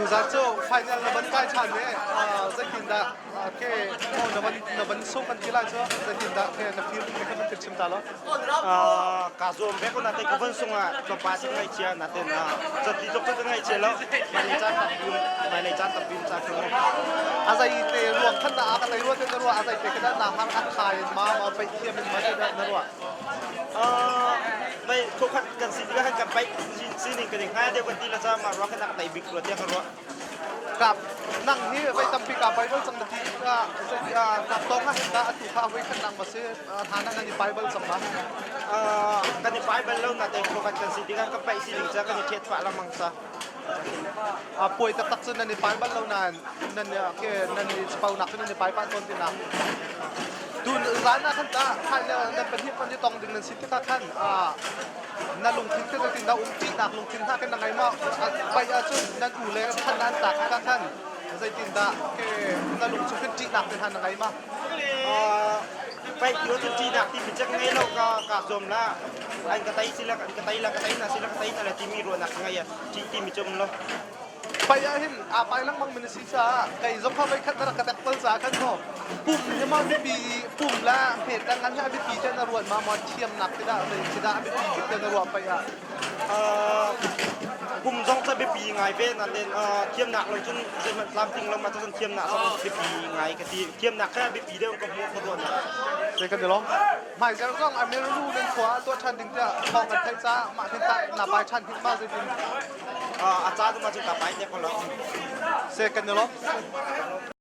Tuzaan cu final na van kai ṭhan i zeitindah ke na van na van sung kan ti lai cu zeitindah ke na feel te kha van kan chim ta law. Ka zuam ve ko na te ka van sung ah tlawmpa sin ngaihchia na ten cati tluk cu ka ngaihchia lo hmailei caan tampi hmailei caan tampi ca cu A zei te ruang khan dah a ka tei rua te na ruah a zei te kha dah na har a thai in ma ma paih thiam in ma te dah na ruah. Bai thokhat kan si tikah kan paih sining kan i hngal deuh kan ti la ca mah ruah kan nak tei bik rua tiah ka ruah. Kap nang hi voi tampi ka Bible cang na ti ka kap tong ah hin ta atu kha voi khat nang ma si hlan ah nan i Bible cang ma? Kan i Bible lo na te thokhat kan si tikah kan paih sining ca kan i ṭhiat fah lengmang ca. A puai taktak cu nan i pai bal lo nain nan ke nan i chapau nak cu nan i pai pah tawn ti nak. Tu zan ah khan ta khan nan pahnih pan i tong ding nan si tikah khan na lungthin te zeitin dah um ṭihnak lungthin hna kan na ngei ma pai ahcun nan u le khan nan tak tikah khan zeitin dah ke na lung chung khin ṭihnak te hna na ngei ma? Pai ti cun ṭihnak ti mi cek ngei lo ka ka zuam la an ka tai sila an ka tai la ka tai na sila ka tai na la timi ruahnak ka ngei a ṭih ti mi cu um lo. Pai ah hin aa pai lengmang mi na si caah kei zong kha voikhat na rak ka tek bal caah khan maw pum hi maw biapi pum la hmet la ngan hi a biapi te na ruat ma maw thiamnak ti dah zei ti dah a biapi bik te na ruah pai ah? Pum zong ca biapi ngai ve nain thiamnak lo cun zeihmanh tlamtling lo ma cun thiamnak zong biapi ngai ka ti thiamnak kha biapi deuh ka hmuh ka ruahnak. Zei kan i lawm. Hmaizer zong Amiru nan khua ah tuah ṭhan ding tiah thawng kan theih caah mah hin tah na pai ṭhan hnik ma zeitin? A ca tu ma cu ka pai te ko lo. Se kan i lawm.